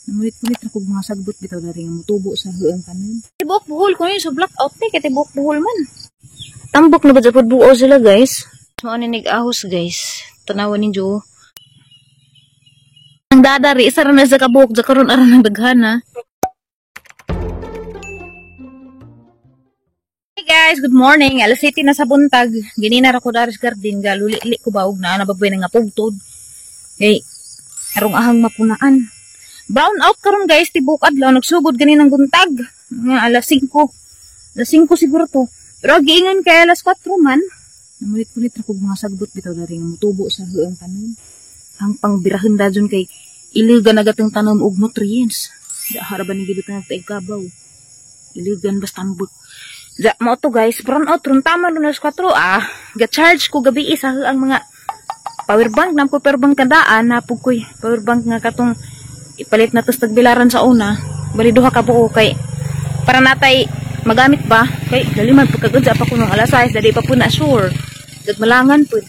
Namulit-mulit ra kog mga sagbot bitaw dari nga motubo sa huang tanom. Tibok buhol ko sa blackout ni kay tibok buhol man. Tambok na ba japod buo sila guys? Mao ni nag-ahos guys. Tanawan ninyo. Ang dadari isa ra na sa kabuok ja karon aron ang daghan ha. Hey guys, good morning. Alas 7 na sa buntag. Ginina ra ko dari sa garden ga luli-li ko baog na nababoy na nga pugtod. Kay arong ahang mapunaan. Brown out karon guys, tibok adlaw nagsugod ganinang buntag. Nga alas 5. Alas 5 siguro to. Pero giingon kay alas 4 man. Namulit-mulit ra kog mga sagbot bitaw dari nga motubo sa huang tanom. Ang pangbirahan dajon kay iligan na gatong tanom og nutrients. Da haraban ni gibutang taig kabaw. Iligan basta tambok. Da mo to guys, brown out ron tama ron alas 4 ah. Ga-charge ko gabi sa ang mga power bank nam ko power bank kandaan napug koy power bank nga katong ipalit na tos tagbilaran sa una. Bali duha ka buo kay para natay magamit ba kay dali man pagkagudya pa kuno alas 6 dali pa po na sure. Dagmalangan pud.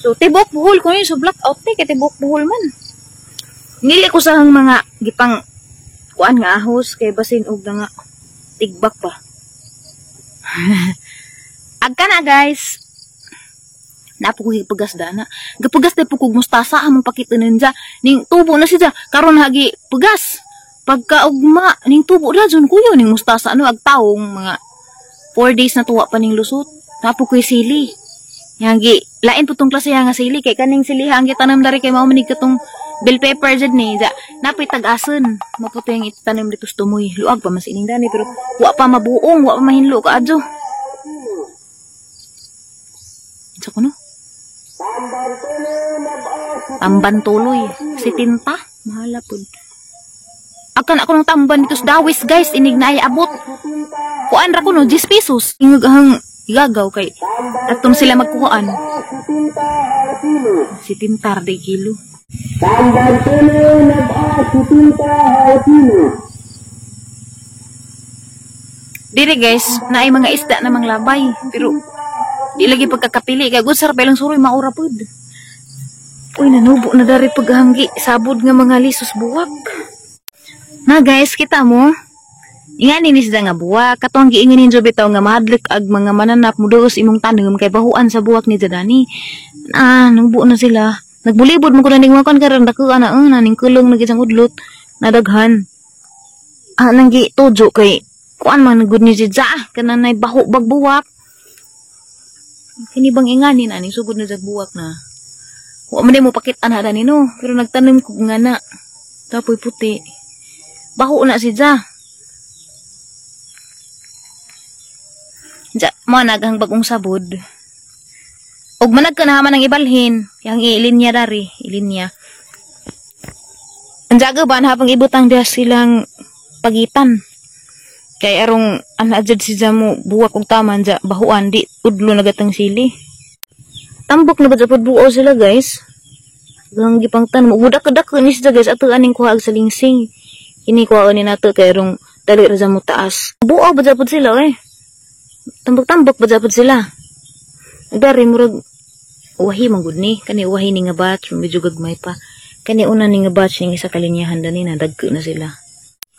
So tibok buhol ko sa blackout ni kay tibok buhol man. Nili ko sa mga gipang kuan nga ahos kay basin og nga tigbak pa. Agka na guys. Napo ko hipagas dana. Gapagas day po kog mustasa among pakitanan dya. Ning tubo na siya. Karon hagi pagas. Pagkaugma ning tubo ra jud kuyo ning mustasa ano ag taong mga 4 days na tuwa pa ning lusot. Napo koy sili. Yang gi lain po tong klase nga sili kay kaning sili ang gitanom dari kay mao manig katong bell pepper jud ni. Ja, napoy tag-ason. Maputi ang itanom dito sa tumoy. Luag pa mas ining dani pero wa pa mabuong, wa pa mahinlo ka adyo. Sa kuno? Tamban tuloy. Si tinta. Mahala pud. Akan ako ng tamban dito sa dawis guys. Inig na ay abot. Kuan ra kuno 10 pesos. Ingog ang gagaw kay atong sila magkuhaan. Si tintar day kilo. Tamban tuloy nag-a si tinta kilo. Dire guys, naay mga isda na manglabay pero di lagi pagkakapili kay good sar pa ilang suroy maura pud. Uy, nanubo na dari paghanggi sabod nga mga lisos buwak. Na guys, kita mo. Ingani ni sida nga buwak katong giingon ninyo bitaw nga mahadlok ag mga mananap muduos imong tanom kay bahuan sa buwak ni Jadani. Ah, nubo na sila. Nagbulibod man ko na ning makan karon dako ana ning kulong na gisang udlot nadaghan. Ah, nanggi tujo kay kuan man gud ni si Ja kanang nay baho bag buwak. Kini bang ingani na ning sugod na jag buwak na. Wa man mo pakit-an ha dani no, pero nagtanom ko nga na. Tapoy puti. Baho na si Ja. Ja, mo naghang bagong sabod. Og manag ka na haman ang ibalhin, yang ilinya dari, ilinya. Ang jaga ba habang ibutang diha silang pagitan. Kay arong ana jud si Ja mo buwak og taman ja bahuan di udlo na gatang sili. Tambok na ba japod buo sila guys. Gang gipang tanom ug dak-dak ni sila guys ato aning kuha og salingsing. Kini kuha ni nato kay arong dali ra mo taas. Buo ba japod sila oy. Tambok-tambok ba japod sila. Dari murag uwahi man gud ni kani uwahi ni nga batch medyo gagmay pa. Kani una ni nga batch ning isa ka linyahan dani na dagko na sila.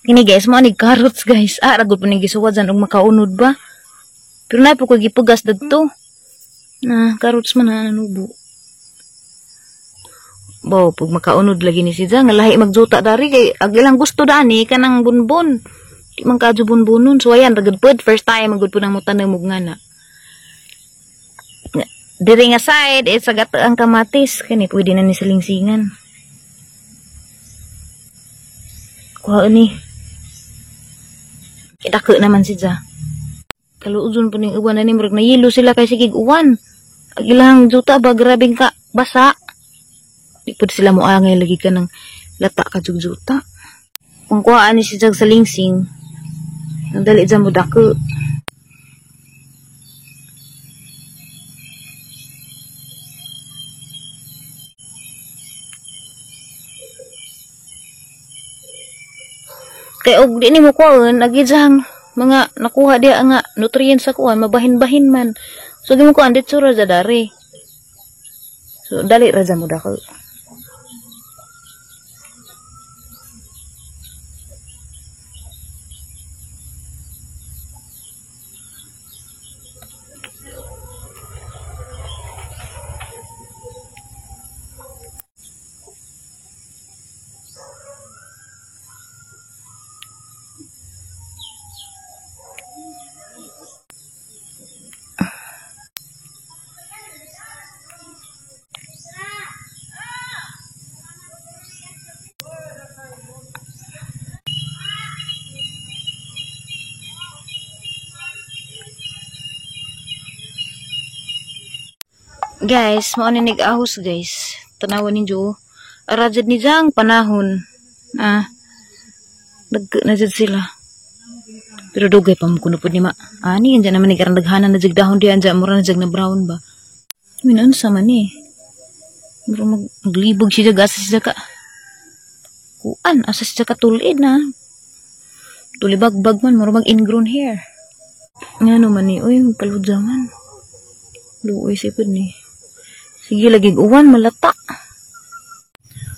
Kini guys, mo ni carrots guys. Ah, ragod po ning gisuwad dyan og makaunod ba. Pero na po ko gipugas dadto. Na carrots man na nanubo. Bo, pag makaunod lagi ni siya nga lahi magjuta dari kay ag ilang gusto dani kanang bunbon. Di man kadyo bunbunon. So ayan, ragod pod first time magud po nang motanom og ngana. Diri nga side eh, sa gato ang kamatis kani pwede na ni salingsingan. Kuha ni. Kidako naman si Ja. Kaluozon po ning uwan na ni murag nayilo sila kay sigig uwan. Ag ilang juta ba grabeng ka basa. Di pud sila moangay lagi ka ng lata ka jug juta. Kung kuhaan ni si Jag sa lingsing, nagdali dyan mo dako. Kay og di nimo kuhaan, agi diyang mga nakuha diya nga nutrients sa kuan, mabahin-bahin man. So di mo kuan ditso ra dari. So dali ra mo dako. Guys, mao ni nag-ahos guys. Tanawan ninyo. Ara jud ni jang panahon. Ah. Nag na jud sila. Pero dugay pa mo kuno pud ni ma. Ani anja naman ni karang daghanan na jud dahon diyan anja mura na jud na brown ba. Minunsa man ni. Mura maglibog siya asa siya ka. Kuan asa siya ka tulid na. Tulibagbag man mura mag ingrown hair. Ngano man ni oy kaludyangan. Luoy sipod ni. Sige lagi uwan malata.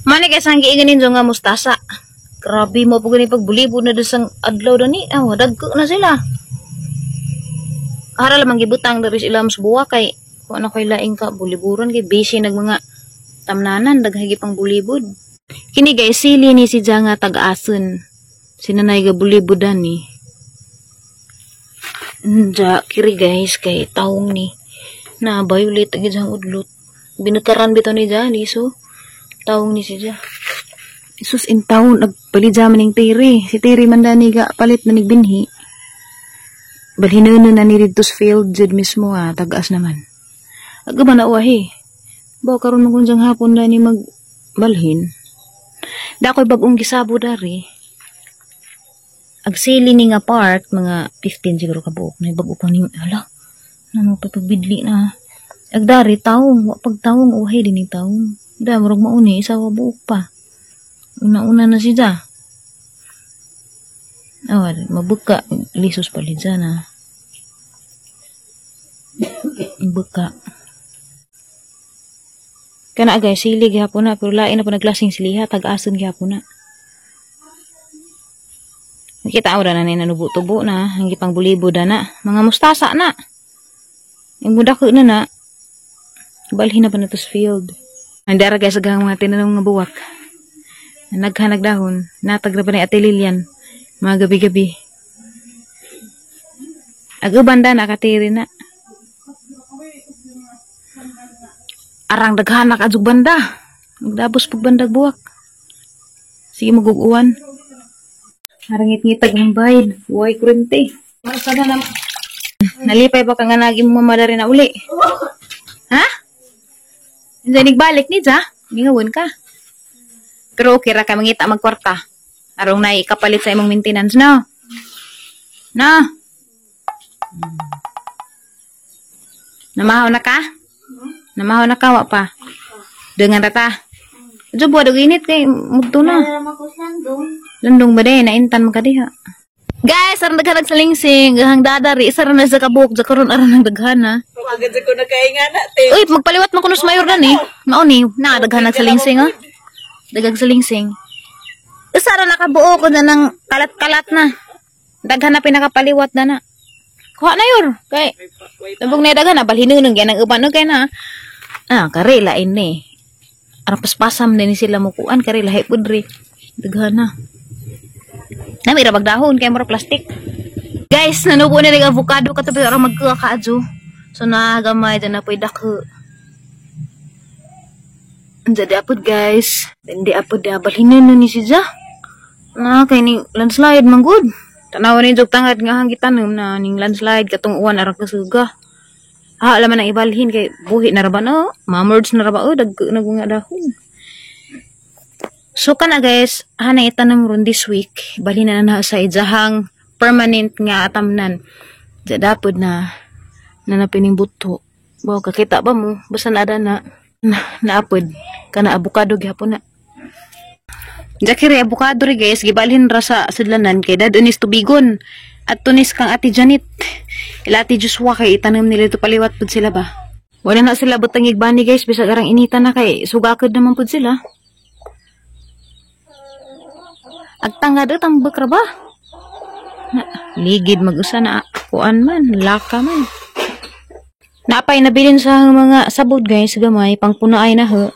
Mani kay sang giingon ninyo nga mustasa. Grabe mo po gani pagbulibod na dasang adlaw dani. Ah, dagko na sila. Ara lamang gibutang diri sa ilang buwa kay kuan na kay laing ka buliburon kay busy nag mga tamnanan daghay pang bulibod. Kini guys sili ni si nga tag-ason. Sinanay ga bulibod ani. Nja kiri guys kay taong ni na violet ang ijang udlot. Binutaran bitaw ni Jani so taong ni siya. Sus in taon nagpalit man ning Tiri. Si Tiri man dani ga palit na nigbinhi. Balhinuno na ni didto sa field jud mismo ah, tag-as naman. Aga ba na uwahi? Baw karon man kun hapon dani magbalhin. Dakoy bag-ong gisabo dari. Agsili ni nga part mga 15 siguro ka buok na bag-o pa ni hala. Namo pa pagbidli na. Agdari taong wa pagtaong uwahi din ni taong. Da murag mauni isa wa buok pa. Una-una na siya. Awal, mabuka lisos palit na. Buka. Kana guys, sili gihapon na pero lain na po naglasing siliha, tag-ason gihapon na. Nakita ko na ni nanubo-tubo na, ang gipang bulibo na, mga mustasa na. Yung mudako na na. Balhin na pa na to sa field. Ang dara guys, agang mga tinanong nga buwak. Naghanag dahon, natag na pa ni Ate Lilian, mga gabi-gabi. Aguban da, nakatiri na. Arang daghanak adjug banda. Nagdabos pag bandag buwak. Sige maguguan. Harangit-ngitag ng bayad. Huwag kurente. Nalipay ba ka nga naging mamadari na uli? Ha? Hindi nagbalik ni Ja? Mingawon ka. Pero okay ra ka mangita magkwarta. Arong na ikapalit sa imong maintenance, no? No? Namahaw na ka? Namahaw na ka, wa pa? Dengan rata. Diyo buwa dog init kay mudto na. Landong ba day? Naintan mo ka diha. Guys, aron daghan sa lingsing, gahang dadari, isa ra na sa kabuk, karon aron ang daghan na. Agad ko nakainga na, te. Uy, magpaliwat man kuno sa mayor na ni. Mao ni, na daghan sa lingsing, ha. Daghang sa lingsing. Usa ra nakabuo ko na ng kalat-kalat na. Daghan na pinakapaliwat na na. Kuha na yor. Kay tabog na daghan na balhinon ng ganang uban kay na. Ah, kare lain ni. Arang paspasam din sila mukuan kare lahi pud ri. Daghan na. Nami ra bagdahon kay mura plastic. Guys, nanubo na ning avocado katabi aron magkuha ka adyo. So nagamay dyan na po'y dako. Andiyan di apod guys. Hindi apod di balhinon ni siya. Na kay ning landslide man gud. Tanaw ni jog tangad nga hang gitanom na ning landslide katong uwan arang kasuga. Ah, alam man ang ibalhin kay buhi na ra ba no? Ma-merge na ra ba oh, dagko na nga dahon. So kana guys, hanay itanom ron this week. Balhin na na sa ijahang permanent nga atamnan. Dapod na nanapining buto. Bawo kakita ba mo? Basta naada na naapod kana avocado gihapon na. Jakiri avocado ri guys, gibalhin ra sa sidlanan kay dadon is tubigon. At tunis kang Ate Janet. Ila Ate Joshua kay itanom nila ito paliwat pud sila ba. Wala na sila butang igbani guys, bisag arang inita na kay sugakod naman pud sila. Agtangad tambak ra ba? Na, ligid mag-usa na kuan man, laka man. Napay nabilin sa mga sabod guys, gamay pangpunaay na ho.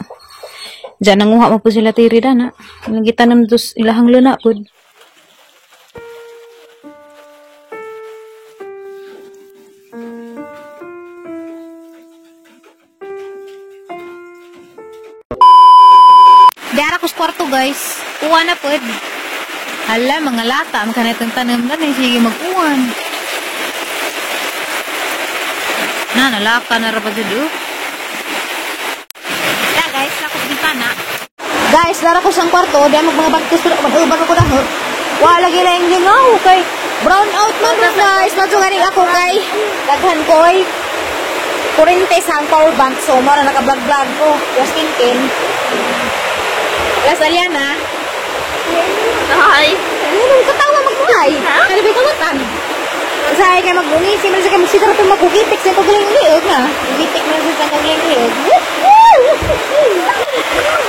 Diyan nanguha mo po sila tiri dana. Ilang gitanom dos ilahang luna pud. Dara ko sa kwarto guys. Uwan na pud. Hala mga lata, makanetong tanom na sige mag-uwan. Na nalaka na ra pa jud oh. Guys, lara ko sa kwarto, di mag mga bagkus pero uban ko daho. Wala lagi lang lingaw kay brown out man ron, guys. Madyo ganing ako kay daghan koy kurente sa ang power bank, so mo na naka-vlog-vlog ko. Just kinkin. Las Ariana. Hi. Ano katawa magbuhay? Ano ba kawatan? Sa kay magbungi, si man sa kay magsidra pa magkugitik sa pagaling liog na. Gitik man sa pagaling liog.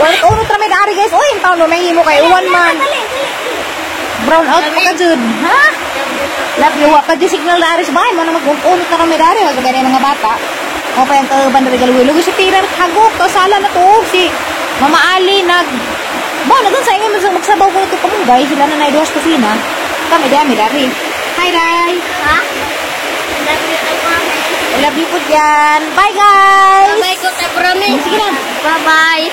Wala ko uno may dari, guys. Uy, ang taon no may himo kay uwan man. Brown out pa ka jud. Ha? Love you, wa pa di signal dari sa bahay mo na mag-unot na kami dari wag gani mga bata. O pa yung kauban dari galuwi. Si Tira hagok to sala na to si Mama Ali nag Mo na dun sa inyo magsabaw ko ito kamunggay sila na naiduha sa kusina. Kami dami dari. Hi, Ray. Ha? Love you, I promise. I love you po dyan. Bye, guys. Bye-bye ko, I promise. Sige na. Bye-bye.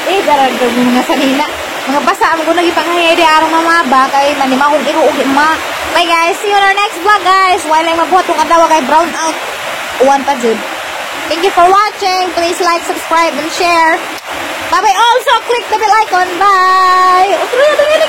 Eh, darag daw mga sanina. Mga basa mo ko nagipangayay di araw mama ba kay manimahong iro og ma. Bye, guys. See you on our next vlog, guys. While ay mabuhat tong adlaw kay brown out. Uwan pa jud. Thank you for watching. Please like, subscribe, and share. Bye-bye. Also, click the bell icon. Bye. Otro na